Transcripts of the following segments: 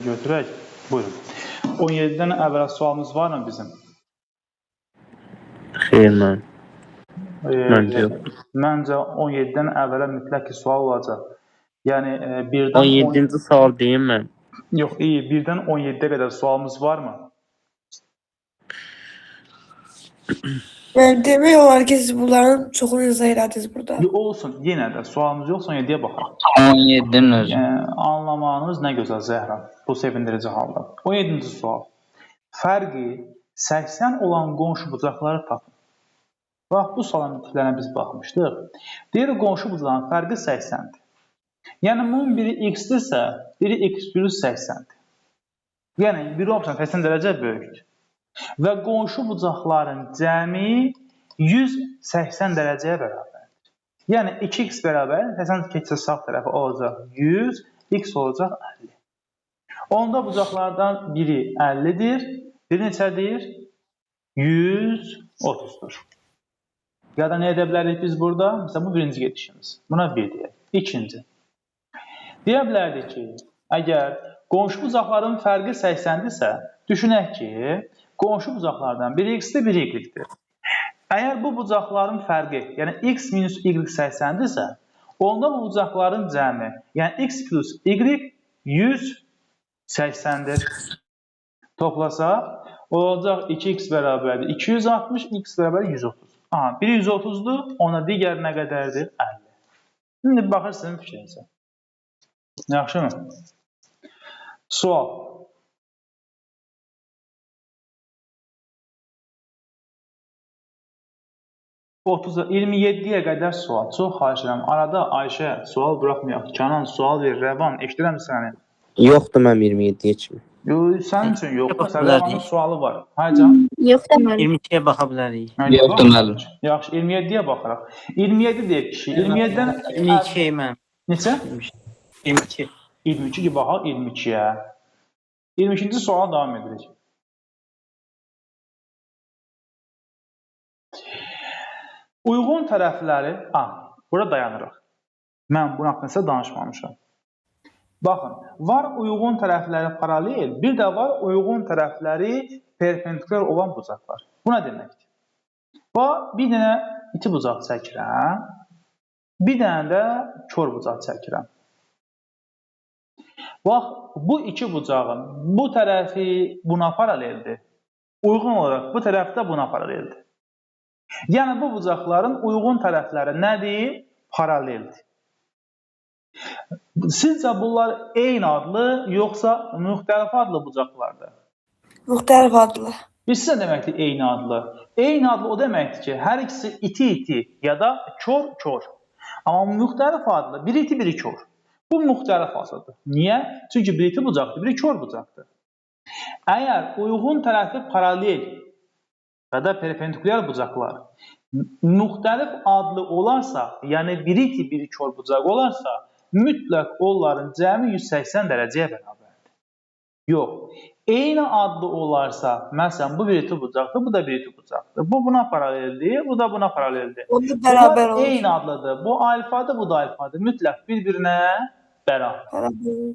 Götürək. Buyurun. 17-dən əvvəl sualımız varmı bizim? Xeyr, mən. Məncə yox. Məncə 17-dən əvvələ mütləq ki sual olacaq. Yəni 1-dən 17-ci sual deyim mən. Yox, iyi, 1-dən 17-yə qədər sualımız varmı? Yəni demək olar ki, siz bunların çoxunu izah elədiniz burada. Olsun, yenə də sualımız yoxsa 17-yə baxaq. 17-nin özü. Yəni, anlamağınız nə gözəl Zəhra. Bu sevindirici halda. 17-ci sual. Fərqi 80 olan qonşu bucaqları tapın. Bax, bu sualın tiplərinə biz baxmışdıq. Deyir, qonşu bucağın fərqi 80-dir. Yəni, bunun biri x-dirsə, biri x plus 80-dir. Yəni, biri opsiyon 80 dərəcə böyükdür. Və qonşu bucaqların cəmi 180 dərəcəyə bərabərdir. Yəni 2x bərabər 80 keçsə sağ tərəfə olacaq 100, x olacaq 50. Onda bucaqlardan biri 50-dir, biri neçədir? 130-dur. Ya da nə edə bilərik biz burada? Məsələn, bu birinci gedişimiz. Buna 1 deyək. İkinci. Deyə bilərdik ki, əgər qonşu bucaqların fərqi 80-dirsə, düşünək ki, qonşu bucaqlardan biri x-dir, biri y-dir. Əgər bu bucaqların fərqi, yəni x minus y 80-dirsə, onda bu bucaqların cəmi, yəni x plus y 180-dir. Toplasaq, olacaq 2x bərabərdir 260, x bərabər 130. Aha, biri 130-dur, ona digəri nə qədərdir? 50. İndi baxır sizin fikrinizə. Yaxşı mı? Sual. 27-yə qədər sual. Çox xahiş edirəm. Arada Ayşə sual buraxmayaq. Kənan sual ver. Rəvan, eşidirəm səni. Yoxdur mənim 27-yə kimi. Yox, sənin üçün yoxdur. Sən Rəvanın sualı var. Haycan. Yoxdur müəllim. 22-yə baxa bilərik. Yoxdur müəllim. Yaxşı, 27-yə baxaraq. 27 deyək kişi. 27-dən 22 mən. Neçə? 22. 22 ki, baxaq 22-yə. 22-ci suala davam edirik. Uyğun tərəfləri, burada dayanırıq. Mən bunun haqqında sizə danışmamışam. Baxın, var uyğun tərəfləri paralel, bir də var uyğun tərəfləri perpendikulyar olan bucaqlar. Bu nə deməkdir? Bax, bir dənə iti bucaq çəkirəm, bir dənə də kor bucaq çəkirəm. Bax, bu iki bucağın bu tərəfi buna paraleldir. Uyğun olaraq bu tərəf də buna paraleldir. Yəni, bu bucaqların uyğun tərəfləri nədir? Paraleldir. Sizcə bunlar eyni adlı, yoxsa müxtəlif adlı bucaqlardır? Müxtəlif adlı. Bilirsiz nə deməkdir eyni adlı? Eyni adlı o deməkdir ki, hər ikisi iti-iti ya da kor-kor. Amma müxtəlif adlı, biri iti, biri kor. Bu müxtəlif adlıdır. Niyə? Çünki biri iti bucaqdır, biri kor bucaqdır. Əgər uyğun tərəfi paralel və da perpendikulyar bucaqlar müxtəlif adlı olarsa, yəni biri iti, biri kor bucaq olarsa, mütləq onların cəmi 180 dərəcəyə bərabərdir. Yox, eyni adlı olarsa, məsələn, bu bir iti bucaqdır, bu da bir iti bucaqdır. Bu buna paraleldir, bu da buna paraleldir. Onda bərabər Bunlar olur. eyni adlıdır. Bu alfadır, bu da alfadır. Mütləq bir-birinə bərabər. Bərabər.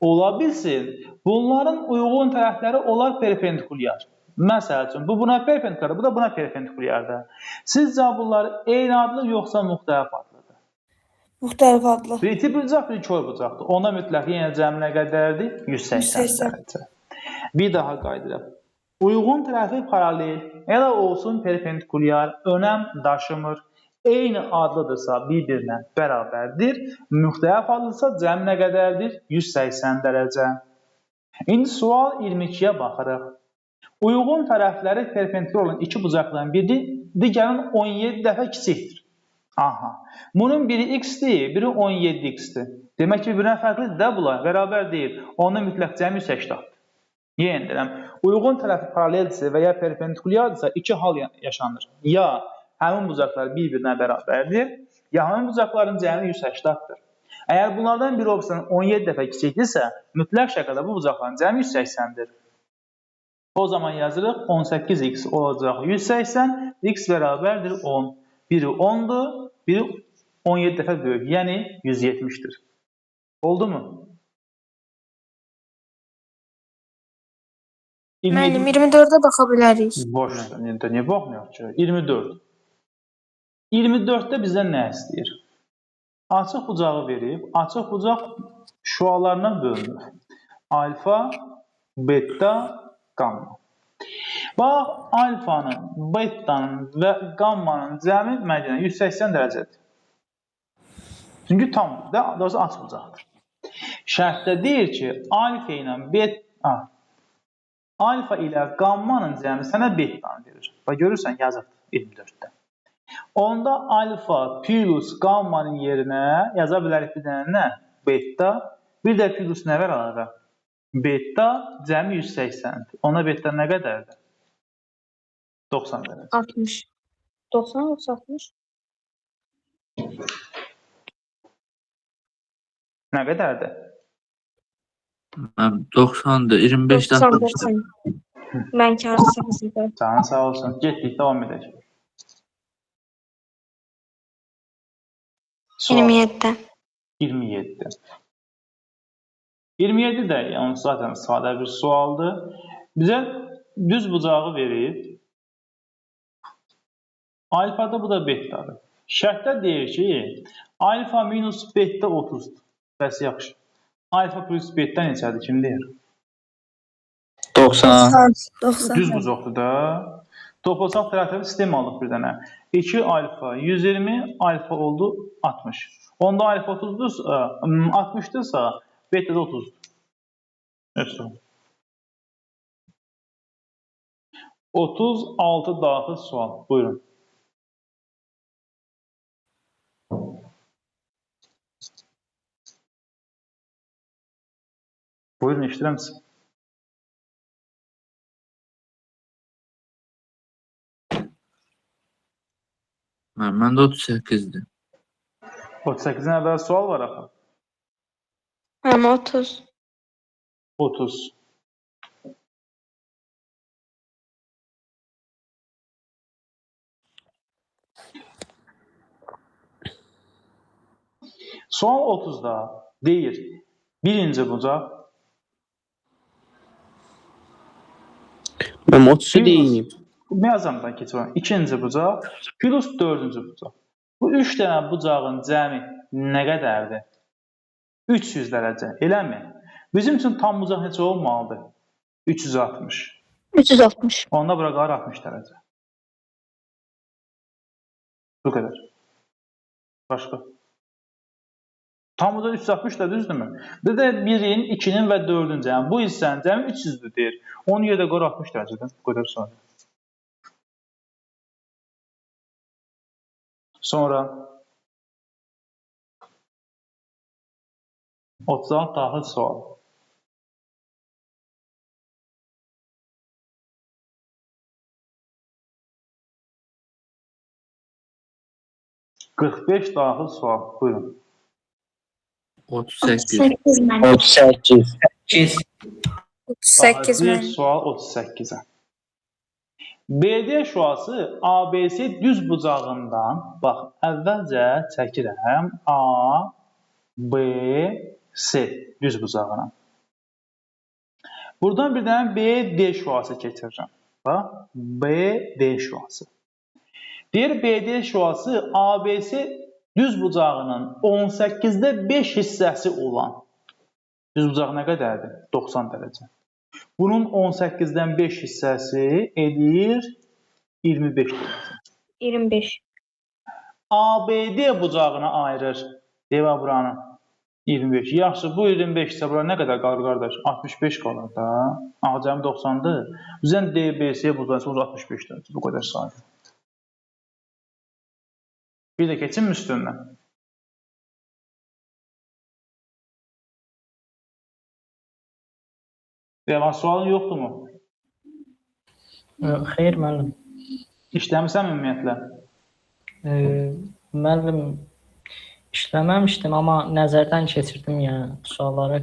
Ola bilsin, bunların uyğun tərəfləri olar perpendikulyar. Məsəl üçün, bu buna perpendikulyardır, bu da buna perpendikulyardır. Sizcə bunlar eyni adlı yoxsa müxtəlif adlıdır? Müxtəlif adlı. Bir iti bucaq, bir kor bucaqdır. Onda mütləq yenə cəmi nə qədərdir? 180 180. dərəcə. Bir daha qayıdıram. Uyğun tərəfi paralel, elə olsun perpendikulyar, önəm daşımır. Eyni adlıdırsa bir-birinə bərabərdir. Müxtəlif adlıdırsa cəmi nə qədərdir? 180 dərəcə. İndi sual 22-yə baxırıq. Uyğun tərəfləri perpendikulyar olan iki bucaqdan biri digərinin 17 dəfə kiçikdir. Aha. Bunun biri x-dir, biri 17x-dir. Demək ki, bir-birinə fərqlidir də bunlar, bərabər deyil. Onda mütləq cəmi 180-dir. Yenə deyirəm, uyğun tərəfi paraleldirsə və ya perpendikulyardırsa iki hal yaşanır. Ya həmin bucaqlar bir-birinə bərabərdir, ya həmin bucaqların cəmi 180-dir. Əgər bunlardan biri opsiyanın 17 dəfə kiçikdirsə, mütləq şəkildə bu bucaqların cəmi 180-dir. O zaman yazırıq 18x olacaq 180, x bərabərdir 10. Biri 10-dur, biri 17 dəfə böyük, yəni 170-dir. Oldu mu? 27 Müəllim, 24-ə baxa bilərik. Boş, niyə baxmayaq ki? 24. 24-də bizdən nə istəyir? Açıq bucağı verib, açıq bucaq şüalarına bölünür. Alfa, beta, qamma. Bax, alfanın, betanın və qammanın cəmi mənə 180 dərəcədir. Çünki tam, doğrusu açıq bucaqdır. Şərtdə deyir ki, alfa ilə beta, alfa ilə qammanın cəmi sənə betanı verir. Bax, görürsən, yazıqdır 24-də. Onda alfa plus qammanın yerinə yaza bilərik bir dənə nə? Beta. Bir də plus nə var əlavə? Beta cəmi 180-dir. Ona beta nə qədərdir? 90 dərəcə. 60. 90 yoxsa 60? Nə qədərdir? Müəllim 90-dır. 25-dən 90, 90. Mən karı səsində. Canın sağ olsun. Getdik, davam edək. Sual 27. 27. 27 də yəni zaten sadə bir sualdır. Bizə düz bucağı verib. Alfada bu da betadır. Şərtdə deyir ki, alfa minus beta 30-dur. Bəs yaxşı. Alfa plus beta neçədir? Kim deyir? 90. 90. Düz bucaqdır da. Toplasaq tərəfləri sistem alıq bir dənə. 2 alfa 120, alfa oldu 60. Onda alfa 30-dursa, 60-dırsa, beta da 30-dur. Hepsi. 36 daxil sual. Buyurun. Buyurun, eşidirəm sizi. Müəllim məndə 38-dir. 38-in əvvəl sual var axı. Müəllim, 30. 30. Sual 30-da deyir, birinci bucaq Müəllim 30-u deyim. Nə yazam da keçirəm? İkinci bucaq plus dördüncü bucaq. Bu üç dənə bucağın cəmi nə qədərdir? 300 dərəcə, eləmi? Bizim üçün tam bucaq neçə olmalıdır? 360. 360. Onda bura qalır 60 dərəcə. Bu qədər. Başqa. Tam bucaq 360 da düzdürmü? Bir də 1-in, 2-nin və 4-ün cəmi. Bu hissənin cəmi 300-dür deyir. Onun yerdə qalır 60 dərəcədir. Bu qədər sadə. Sonra 36 daxil sual. ...45 daxil sual. Buyurun. 38. 38 müəllim. 38. 8. 38 Bir müəllim. sual 38-ə. BD şüası ABC düz bucağından, bax, əvvəlcə çəkirəm A, B, C düz bucağına. Buradan bir dənə BD şüası keçirirəm. Bax, BD şüası. Deyir, BD şüası ABC düz bucağının 18-də 5 hissəsi olan düz bucaq nə qədərdir? 90 dərəcə. Bunun 18-dən 5 hissəsi edir 25 dərəcə. 25. ABD bucağına ayırır. Deyək buranı. 25. Yaxşı, bu 25 isə bura nə qədər qalır qardaş? 65 qalır da. Aha, cəmi 90-dır. Bizən DBC bucağı 65 dərəcə. Bu qədər sadə. Bir də keçim üstündən. Rəvan, sualın yoxdurmu? Xeyr müəllim. İşləmisən ümumiyyətlə? Müəllim işləməmişdim, amma nəzərdən keçirdim yəni sualları.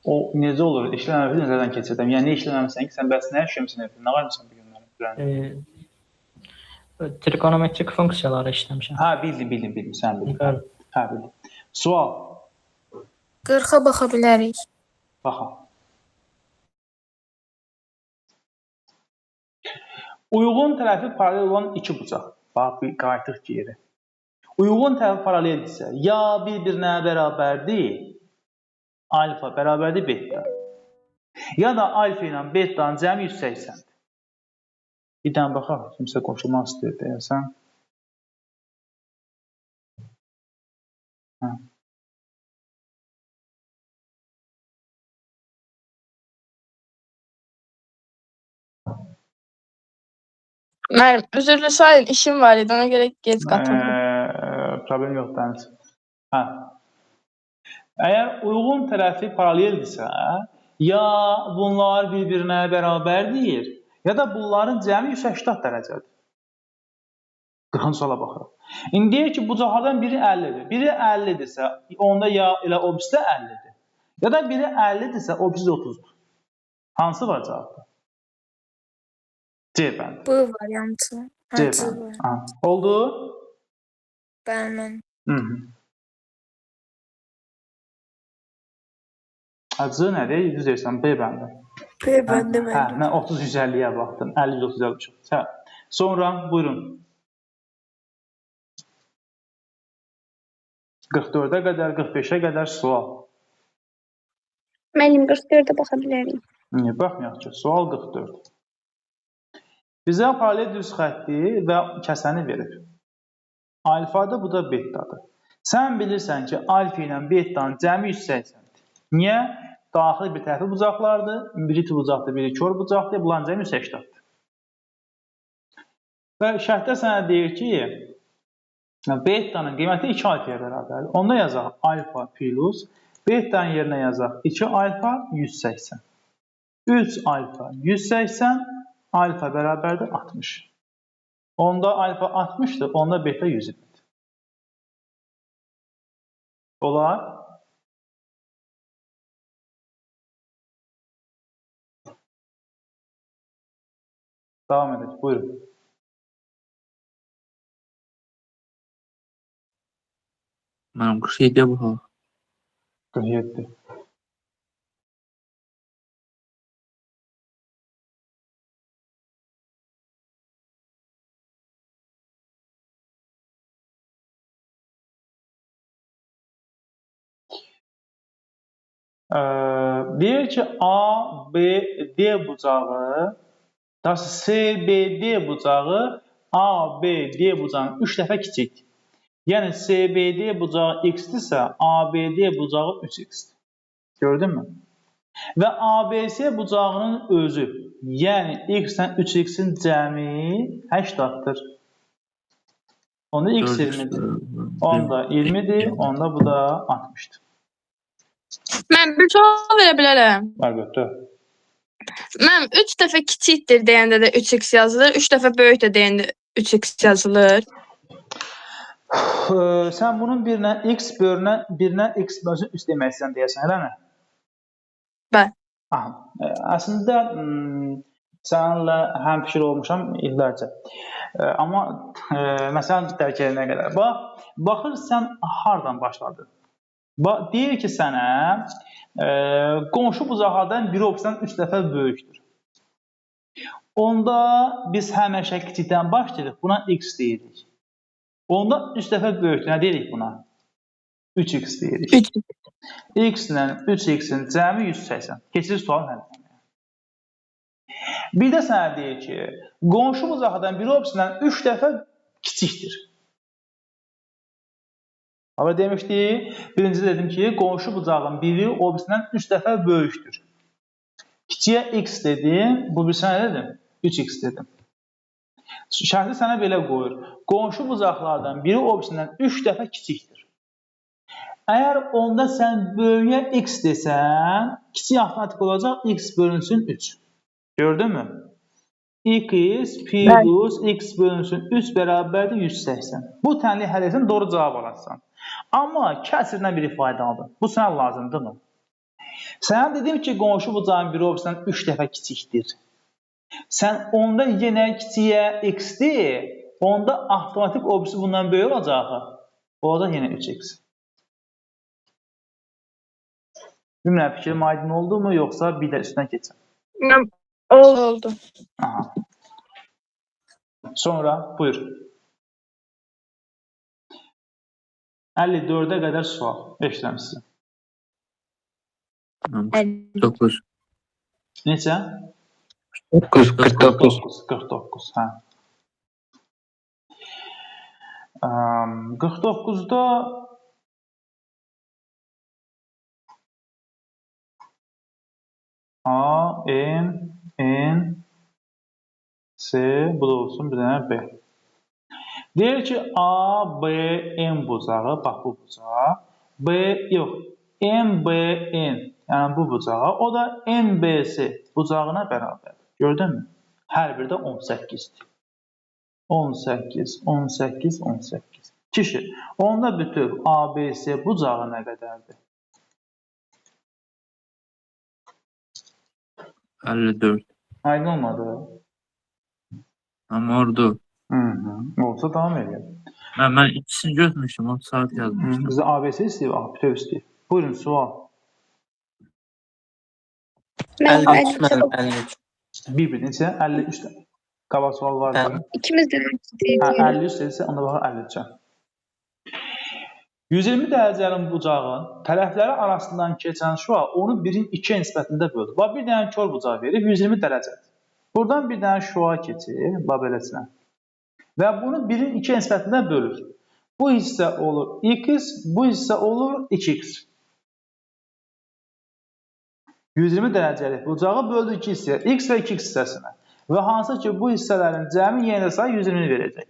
O necə olur? İşləməmişsən, nəzərdən keçirdim. Yəni nə işləməmisən ki, sən bəs nə işləmisən evdə? Nə varmısan bu günləri? Trigonometrik funksiyaları işləmişəm. Hə, bildim, bildim, sən bildin. Bəli. Hə, bildim. Sual. 40-a baxa bilərik. Baxın. Uyğun tərəfi paralel olan iki bucaq. Bax, bir qayıtdıq geri. Uyğun tərəfi paraleldirsə, ya bir-birinə bərabərdir, alfa bərabərdir beta. Ya da alfa ilə betanın cəmi 180-dir. Bir dənə baxaq, kimsə qoşulmaq istəyir deyəsən. Hə. Müəllim, üzrlü sayın, işim var idi, ona görə gec qatıldım. Problem yox, Dəniz. Hə. Əgər uyğun tərəfi paraleldirsə, ya bunlar bir-birinə bərabərdir, ya da bunların cəmi 180 dərəcədir. 40-cı suala baxırıq. İndi deyir ki, bucaqlardan biri 50-dir. Biri 50-dirsə, onda ya elə o birisi də 50-dir. Ya da biri 50-dirsə, o birisi də 30-dur. Hansı var cavabda? C bəndi. Bu variantı. C Hansı bəndi. var? Ha. Oldu? Bəli. Hı -hı. C nədir? Düz deyirsən, B bəndi. B bəndi Hə, müəllim. mən 30-150-yə baxdım. 50-130 çıxdı. Hə. Sonra buyurun. 44-ə qədər, 45-ə qədər sual. Müəllim 44-ə baxa bilərik. Niyə baxmayaq ki? Sual 44. Bizə paralel düz xətti və kəsəni verib. Alfadır, bu da betadır. Sən bilirsən ki, alfa ilə betanın cəmi 180-dir. Niyə? Daxili bir tərəfi bucaqlardır, biri iti bucaqdır, biri kor bucaqdır, bunların cəmi 180-dir. Və şərtdə sənə deyir ki, betanın qiyməti 2 alfaya bərabərdir. Onda yazaq alfa plus, betanın yerinə yazaq 2 alfa 180. 3 alfa 180, alfa bərabərdir 60. Onda alfa 60-dır, onda beta 120-dir. Olar? Davam edək, buyurun. Mənim 47-yə baxaq. 47. Deyir ki, A, B, D bucağı, daha C, B, D bucağı A, B, D bucağının 3 dəfə kiçikdir. Yəni, C, B, D bucağı x-dirsə, A, B, D bucağı 3x-dir. Gördünmü? Və A, B, C bucağının özü, yəni x-lə 3x-in cəmi 80-dır. Onda x 20-dir. Onda 20-dir, onda bu da 60-dır. Mən bir sual verə bilərəm. Əlbəttə. Mən 3 dəfə kiçikdir deyəndə də 3x yazılır, 3 dəfə böyükdür deyəndə 3x yazılır. Sən bunun birinə x bölünə, birinə x bölünsün 3 demək istəyirsən deyəsən, eləmi? Bəli. Aha. Əslində səninlə həmfikir olmuşam illərcə. Amma məsələn dərk edənə qədər. Bax, baxır sən hardan başladın? Bax, deyir ki sənə qonşu bucaqlardan biri o birisindən 3 dəfə böyükdür. Onda biz həmişə kiçikdən başlayırıq, buna x deyirik. Onda 3 dəfə böyükdür, nə deyirik buna? 3x deyirik. 3. X ilə 3x-in cəmi 180. Keçir sualın həllinə. Bir də sənə deyir ki, qonşu bucaqlardan biri o birisindən 3 dəfə kiçikdir. Amma demişdik, birinci dedim ki, qonşu bucağın biri o birisindən 3 dəfə böyükdür. Kiçiyə x dedim, bu birisinə nə dedim? 3x dedim. Şərti sənə belə qoyur. Qonşu bucaqlardan biri o birisindən 3 dəfə kiçikdir. Əgər onda sən böyüyə x desən, kiçik avtomatik olacaq x bölünsün 3. Gördünmü? X plus x bölünsün 3 bərabərdir 180. Bu tənliyi həll etsən doğru cavab alacaqsan. Amma kəsirdən biri faydalıdır. Bu sənə lazımdırmı? Sənə dedim ki, qonşu bucağın biri o birisindən 3 dəfə kiçikdir. Sən onda yenə kiçiyə x-dir, onda avtomatik o birisi bundan böyük olacaq. Olacaq yenə 3x. Bilmirəm, fikrim aydın oldu mu, yoxsa bir də üstünə keçəm? Oldu. Aha. Sonra buyur. 54-ə qədər sual. Eşidirəm sizi. 9. Neçə? 9, 49. 49, hə. 49-da A, M, N, C, bu da olsun bir dənə B. Deyir ki, A, B, M bucağı, bax bu bucaq, B, yox, M, B, N, yəni bu bucağa, o da N, B, C bucağına bərabərdir. Gördünmü? Hər biri də 18-dir. 18, 18, 18. Kişi, onda bütöv A, B, C bucağı nə qədərdir? 54. Aydın olmadı. Amma orada. Olsa davam eləyək. Mən ikisini götürmüşdüm, 30 saat yazmışdım. Bizə ABC istəyir, bütöv istəyir. Buyurun, sual. Mənim 53 mənim 53. Bir neçə? 53 də. Qabaq sual var idi. İkimiz də Hə, 53 dedisə, onda baxaq 53-ə. 120 dərəcənin bucağın tərəfləri arasından keçən şüa onu 1-in 2 nisbətində böldü. Bax, bir dənə kor bucağı verib 120 dərəcədir. Buradan bir dənə şüa keçir, bax beləsinə. Və bunu 1-in 2 nisbətində bölür. Bu hissə olur x, bu hissə olur 2x. 120 dərəcəlik bucağı böldü 2 hissəyə, x və 2x hissəsinə. Və hansı ki, bu hissələrin cəmi yenə də sayı 120 verəcək.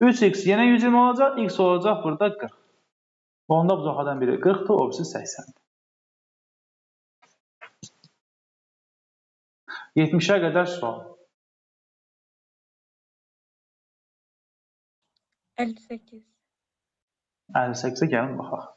3x yenə 120 olacaq, x olacaq burada 40. Onda bucaqlardan biri 40-dır, o birisi 80-dir. 70-ə qədər sual. 58. 58-ə gəlin baxaq.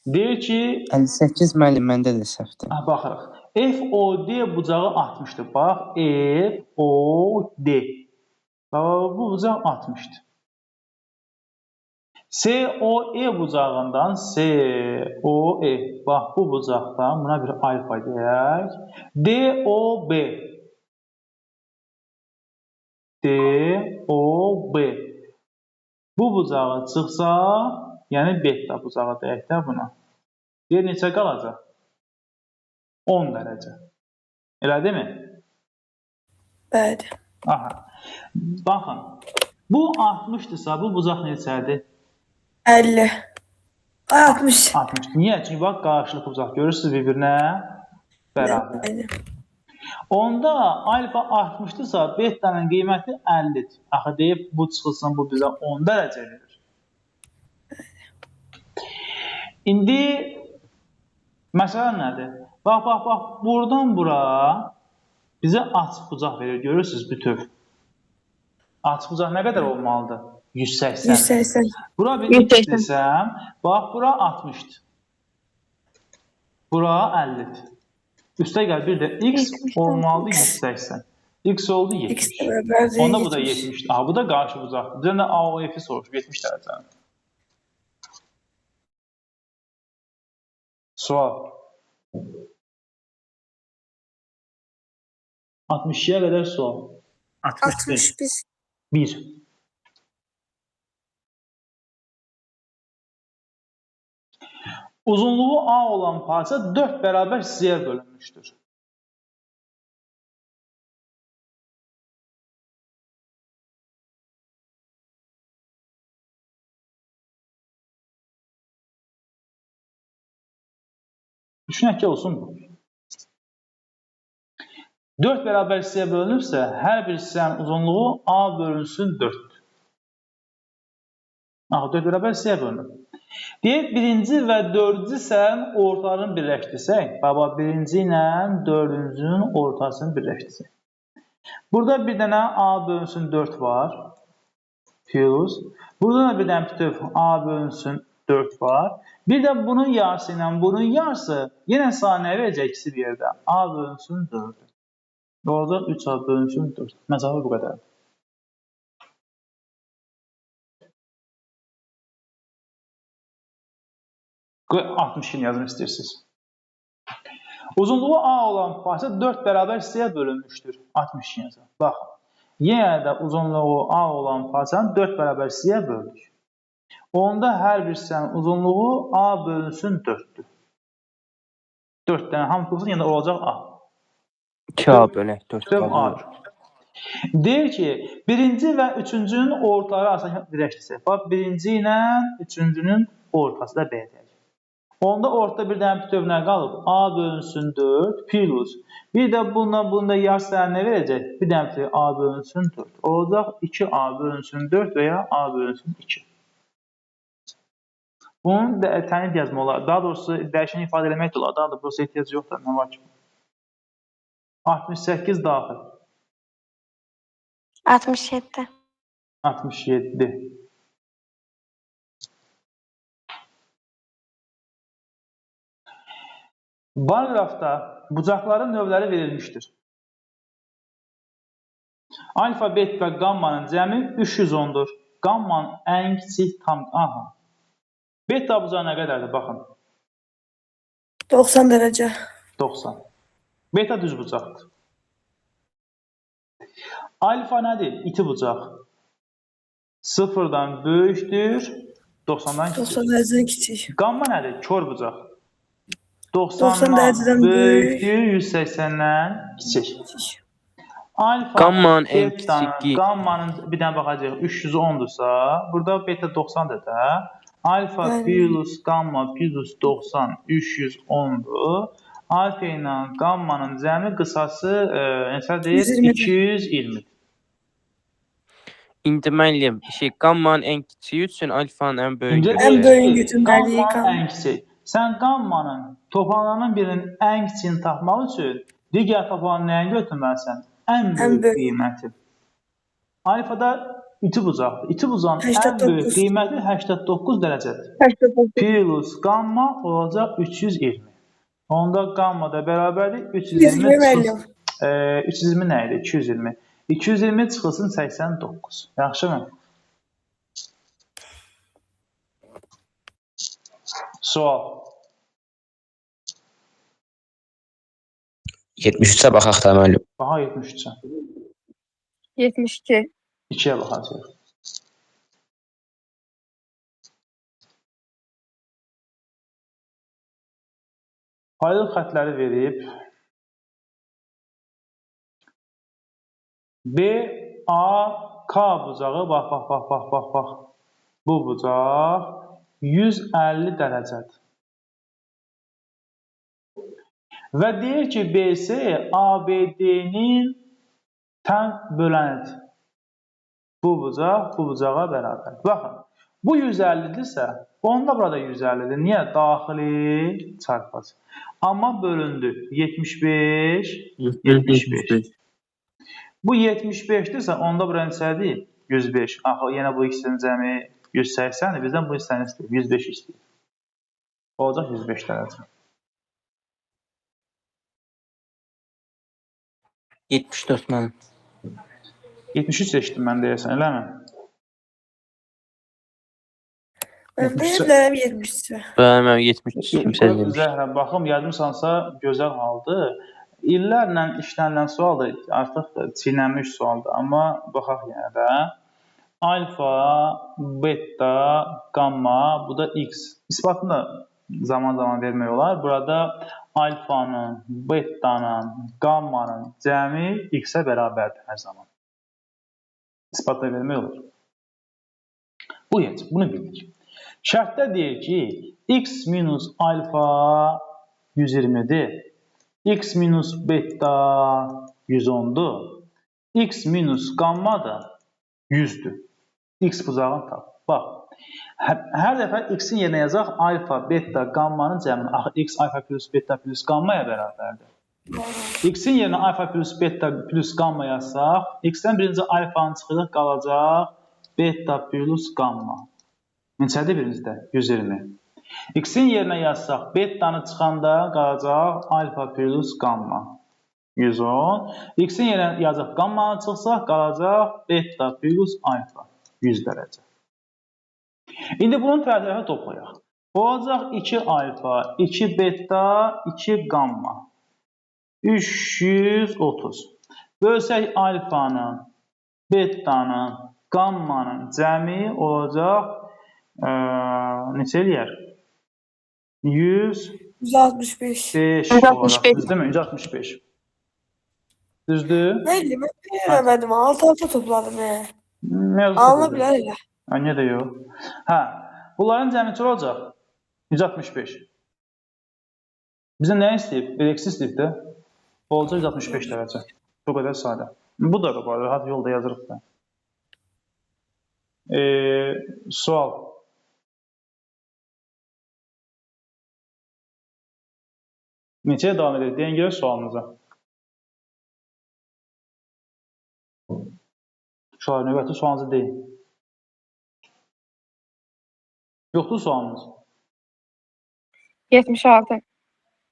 Deyir ki, 58 müəllim məndə də səhvdir. Baxırıq. FOD bucağı 60-dır. Bax, FOD. Bax, bu bucaq 60-dır. COE bucağından COE. Bax, bu bucaqdan buna bir alfa deyək. DOB. DOB. Bu bucağı çıxsa, yəni beta bucağı deyək də buna. Deyir, neçə qalacaq? 10 dərəcə. Elə deyilmi? Bəli. Aha. Baxın, bu 60-dırsa, bu bucaq neçədir? 50. Ay 60. 60. Niyə? Çünki bax, qarşılıqlı bucaq görürsünüz bir-birinə bərabər. Bəli. Onda alfa 60-dırsa, betanın qiyməti 50-dir. Axı deyib, bu çıxılsın, bu bizə 10 dərəcə verir. İndi məsələ nədir? Bax, bax, bax, buradan bura bizə açıq bucaq verir. Görürsünüz, bütöv. Açıq bucaq nə qədər olmalıdır? 180. 180. Bura bir x desəm, bax, bura 60-dır. Bura 50-dir. Üstə gəl, bir də x olmalıdır 180. X oldu 70. X bərabərdir Onda bu da 70. 70. Aha, bu da qarşı bucaqdır. Bizə də AOF-i soruşub, 70 dərəcəni. Sual. 62-yə qədər sual. 61. 61. 1. Uzunluğu A olan parça 4 bərabər hissəyə bölünmüşdür. Düşünək ki, olsun bu. 4 bərabər hissəyə bölünübsə, hər bir hissənin uzunluğu A bölünsün 4-dür. Axı, 4 bərabər hissəyə bölünüb. Deyir, birinci və dördüncü hissələrin ortalarını birləşdirsək, baba, birinci ilə dördüncünün ortasını birləşdirsək. Burada bir dənə A bölünsün 4 var, plus. Burada da bir dənə bütöv A bölünsün 4 var. Bir də bunun yarısı ilə bunun yarısı yenə sənə nə verəcək ikisi bir yerdə? A bölünsün 4. Olacaq 3A bölünsün 4. Məsafə bu qədərdir. Q 62-ni yazın istəyirsiniz. Uzunluğu A olan parça 4 bərabər hissəyə bölünmüşdür. 62 yazın. Baxın. Yenə də uzunluğu A olan parçanı 4 bərabər hissəyə böldük. Onda hər bir hissənin uzunluğu A bölünsün 4-dür. 4 dənə hamısı olsun, yenə olacaq A. 2A bölək 4 4 A. Deyir ki, birinci və üçüncünün ortaları arasında birləşdirsə. Bax, birinci ilə üçüncünün ortası da B deyək. Onda ortada bir dənə bütöv nə qalıb? A bölünsün 4 plus. Bir də bununla bunun da yarısı nə verəcək? Bir dənə bütöv A bölünsün 4. Olacaq 2A bölünsün 4 və ya A bölünsün 2. Bunun təyin yazma olar. Daha doğrusu dəyişəni ifadə eləmək də olar. Daha da burası ehtiyac yoxdur. Nə var ki? 68 daxil. 67. 67. Bar qrafda bucaqların növləri verilmişdir. Alfa, beta və qammanın cəmi 310-dur. Qammanın ən kiçik tam... Aha. Beta bucağı nə qədərdir? Baxın. 90 dərəcə. 90. Beta düz bucaqdır. Alfa nədir? İti bucaq. 0-dan böyükdür, 90-dan kiçik. 90 dərəcədən kiçik. Qamma nədir? Kor bucaq. 90 90-dan dərəcədən böyük. böyükdür, 180-dən kiçik. Kiçik. Alfa, Qammanın ən betanın, kiçiyi. qammanın bir dənə baxacağıq 310-dursa, burada beta 90-dır da. Alfa Bəli. plus qamma plus 90 310-dur. Alfa ilə qammanın cəmi qısası neçə deyir? 120-dir. 220. İndi müəllim, qammanın ən kiçiyi üçün alfanın ən böyüyü İndi Ən deyir böyüyünü ki, götürməliyik, qammanın qamma. ən kiçik. Sən qammanın topanlarının birinin ən kiçiyini tapmaq üçün digər topanın nəyini götürməlisən? Ən Ən böyük böyük. qiyməti. Alfada iti bucaqdır. İti bucağın ən böyük 89. qiyməti 89 dərəcədir. 89. Plus qamma olacaq 320. Onda qamma da bərabərdir 320 120 müəllim. 320 nə idi? 220. 220 çıxılsın 89. Yaxşımı? Sual. 73-ə baxaq da müəllim. Baha 73-ə. 72. 2-yə baxacağıq. Paralel xətləri verib. B, A, K bucağı, bax, bax, bax, bax, bax, bax. Bu bucaq 150 dərəcədir. Və deyir ki, BC ABD-nin tən bölənidir. Bu bucaq bu bucağa bərabərdir. Baxın, bu 150-dirsə, onda burada 150-dir. Niyə? Daxili çarpaz. Amma bölündü. 75, 75. Bu 75-dirsə, onda bura neçədir? 105. Axı, yenə bu ikisinin cəmi 180-dir. Bizdən bu hissəni istəyir. 105 istəyir. Olacaq 105 dərəcə. 74 müəllim. 73 seçdim mən deyəsən, eləmi? Mən deyə bilərəm 73. Bəli, müəllim 73 kimsə demiş. Zəhra, baxım, yazmısansa gözəl haldır. İllərlə işlənilən sualdır, artıq çiynənmiş sualdır. Amma baxaq yenə də. Alfa, beta, qamma, bu da x. İsbatını da zaman-zaman vermək olar. Burada alfanın, betanın, qammanın cəmi x-ə bərabərdir hər zaman. İsbat da vermək olur. Bu heç, bunu bildik. Şərtdə deyir ki, x minus alfa 120-dir. X minus beta 110-dur. X minus qamma da 100-dür. X bucağını tap. Bax, hər dəfə x-in yerinə yazaq alfa, beta, qammanın cəmini. Axı, x alfa plus beta plus qammaya bərabərdir. X-in yerinə alfa plus beta plus qamma yazsaq, x-dən birinci alfanı çıxırıq, qalacaq beta plus qamma. Neçədir birincidə? 120. X-in yerinə yazsaq, betanı çıxanda qalacaq alfa plus qamma. 110. X-in yerinə yazıb qammanı çıxsaq, qalacaq beta plus alfa. 100 dərəcə. İndi bunun tərəfi toplayaq. Olacaq 2 alfa, 2 beta, 2 qamma. 330. Bölsək alfanın, betanın, qammanın cəmi olacaq neçə eləyər? 165 165. olacaq. Düzdürmü? 165. Düzdür? Nə eləyim? Mən eləmədim. Alt-alta topladım. Alına bilər elə. Hə, niyə də yox? Hə, bunların cəmi neçə olacaq? 165. Bizə nə istəyib? Bir eksi istəyib də. Olacaq 165 dərəcə. Bu qədər sadə. Bu da var, rahat yolda yazırıq da. Sual. Neçəyə davam edirik? Deyin görək sualınıza. Uşaqlar, növbəti sualınızı deyin. Yoxdur sualınız? 76.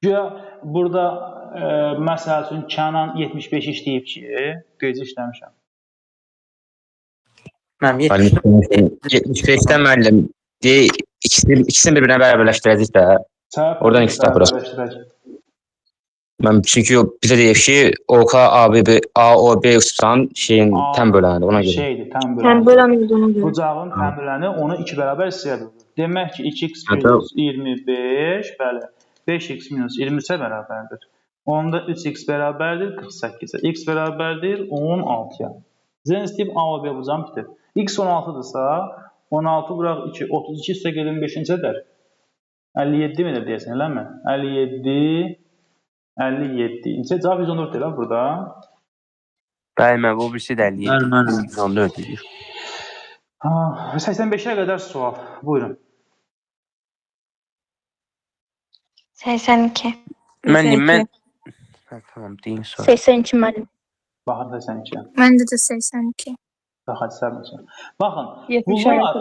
Güya burada məsəl üçün Kənan 75 işləyib ki, qeyci işləmişəm. Mənim 75-dən müəllim deyir, ikisini bir-birinə bərabərləşdirəcək də. Oradan ikisi tapırıq. Mən çünki bizə deyib ki, OK ABB AOB uçsan şeyin tən böləndir ona görə. Şeydir, tən böləndir. Tən böləndir ona görə. Bucağın tən böləni onu 2 bərabər hissəyə bölür. Demək ki, 2x minus 25, bəli, 5x minus 23-ə bərabərdir. Onda 3x bərabərdir 48-ə. X bərabərdir 16-ya. Bizə istəyib A o B bucağın bitir. X 16-dırsa, 16 vuraq 2, 32 üstə gedin 5 neçə edər? 57 mi edər deyəsən, eləmi? 57, 57. Neçə? Cavab 114 elə burada. Bəli, mən bu birisi də 57. Bəli, müəllim. 114 edir. 85-ə qədər sual. Buyurun. 82. Müəllim, mən... Hə, tamam, deyin sonra. 82 müəllim. Baxın 82. Məndə də 82. Baxın, səbirsən. Baxın, 76. bunlar...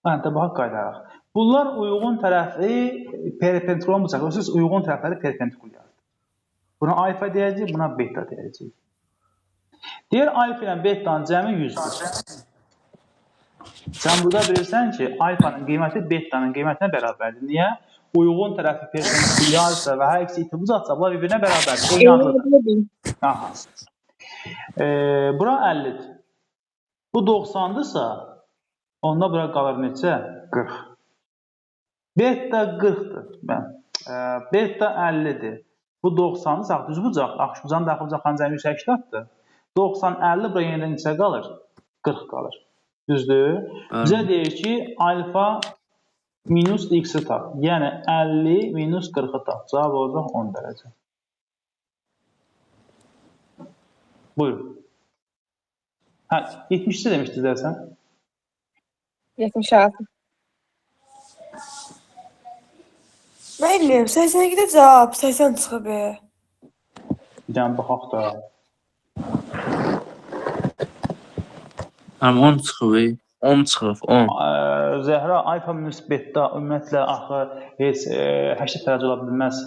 Hə, də baxaq qaytaraq. Bunlar uyğun tərəfi perpendikulyar bucaq. Siz uyğun tərəfləri perpendikulyardır. Buna alfa deyəcəyik, buna beta deyəcəyik. Deyir, alfa ilə betanın cəmi 100-dür. Sən burada bilirsən ki, alfanın qiyməti betanın qiymətinə bərabərdir. Niyə? Uyğun tərəfi perpendikulyarsa və hər ikisi iti bucaqsa, bunlar bir-birinə bərabərdir. Eyni adlıdır. Aha. Bura 50-dir. Bu 90-dırsa, onda bura qalır neçə? 40. Beta 40-dır. Beta 50-dir. Bu 90-dırsa, düz bucaq. Axı, bucağın daxil bucaqların cəmi 180-dir. 90, 50 bura yenidən neçə qalır? 40 qalır. Düzdür? Bizə deyir ki, alfa minus x-i tap. Yəni 50 minus 40-ı tap. Cavab olacaq 10 dərəcə. Buyurun. Hə, 72 demişdiniz deyəsən. 76. Müəllim, 82-də cavab 80 çıxıb. Bir dənə baxaq da. Həm 10 çıxıb. 10 çıxıb, 10. Zəhra, alfa minus beta ümumiyyətlə axı heç 80 dərəcə ola bilməz.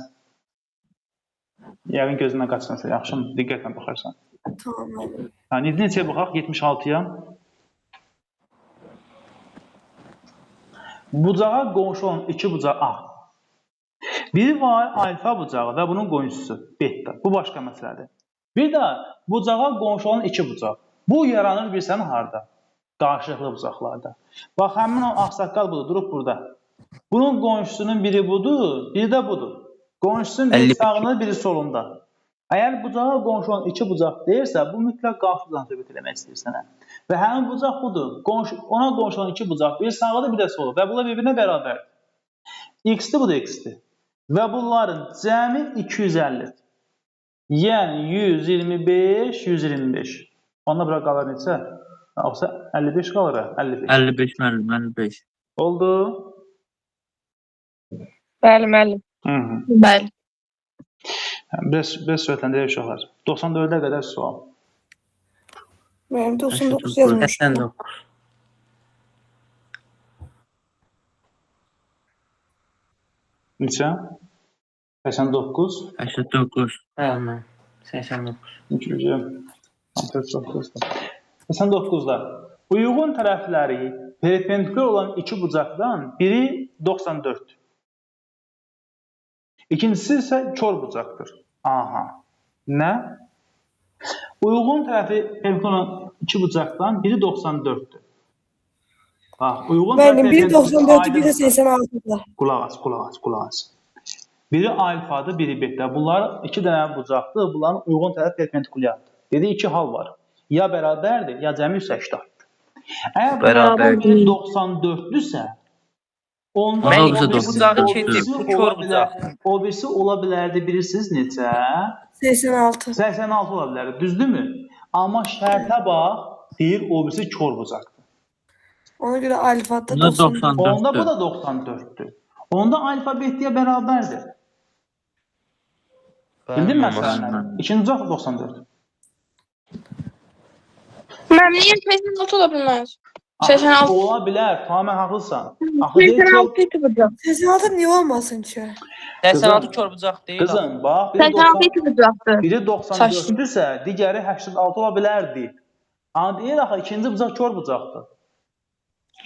Yəqin gözündən qaçmasa, yaxşımı? Diqqətlə baxarsan. Tamam, müəllim. Hə, indi neçəyə baxaq? 76-ya. Bucağa qonşu olan iki bucaq A. Biri var alfa bucağı və bunun qonşusu beta. Bu başqa məsələdir. Bir də bucağa qonşu olan iki bucaq. Bu yaranır bilirsən harda? Qarşılıqlı bucaqlarda. Bax, həmin o ağsaqqal budur, durub burada. Bunun qonşusunun biri budur, biri də budur. Qonşusunun biri sağında, biri solunda. Əgər bucağa qonşu olan iki bucaq deyirsə, bu mütləq qarşı bucaqdan söhbət eləmək istəyir sənə. Və həmin bucaq budur. Ona qonşu olan iki bucaq, biri sağıdır, biri də solu. Və bunlar bir-birinə bərabərdir. X-dir, bu da X-dir. Və bunların cəmi 250-dir. Yəni 125, 125. Onda bura qalır neçə? Yoxsa 55 qalır, 55. 55 müəllim, 55. Oldu? Bəli, müəllim. Bəli. Biraz sürətləndirək uşaqlar. 94-ə qədər sual. Mənim 99 yazmışdım. 89. Neçə? 89. 89. Bəli müəllim. 89. Çünki 89-da. Uyğun tərəfləri perpendikulyar olan iki bucaqdan biri 94. İkincisi isə kor bucaqdır. Aha. Nə? Uyğun tərəfi perpendikulyar olan iki bucaqdan biri 94-dür. Bax, uyğun Müəllim, biri tərəfi 94-dür, biri də 86-dır. Qulaq as, qulaq as, qulaq as. Biri alfadır, biri beta. Bunlar iki dənə bucaqdır. Bunların uyğun tərəfi perpendikulyardır. Dedi iki hal var. Ya bərabərdir, ya cəmi 180-dir. Əgər bunlardan biri 94-dürsə, onda Mən o ikinci birisi bucağı keçib, bu kor bucaq. O birisi ola bilərdi, bilirsiniz neçə? 86. 86 ola bilərdi, düzdürmü? Amma şərtə bax, deyir o birisi kor bucaqdır. Ona görə alfada Bunda 94. Onda bu 94-dür. da 94-dür. Onda alfa beta bərabərdir. Bildin məsələni? İkinci bucaq 94. Müəllim, niyə 86 ola bilməz? 86. Ola bilər, tamamilə haqlısan. Axı deyir ki, 86 iki bucaq. 86 niyə olmasın ki? 86 kor bucaq deyil. axı. qızım, bax, biri 86 90, iki bucaqdır. biri 94-dürsə, digəri 86 ola bilərdi. Amma deyir axı ikinci bucaq kor bucaqdır.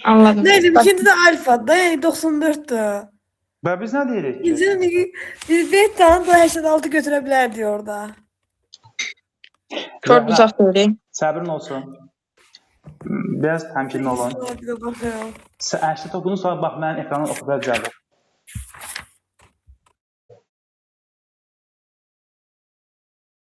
Anladım. Müəllim, ikinci də alfada, yəni 94-dür. Və biz nə deyirik ki? İkincinin bir betanı da 86 götürə bilərdi orada. Kor bucaq deyirik. Səbrin olsun. Biraz təmkinli olun. Bir də baxıram. 89-un sonra bax mənim ekranı oxuya cəlb.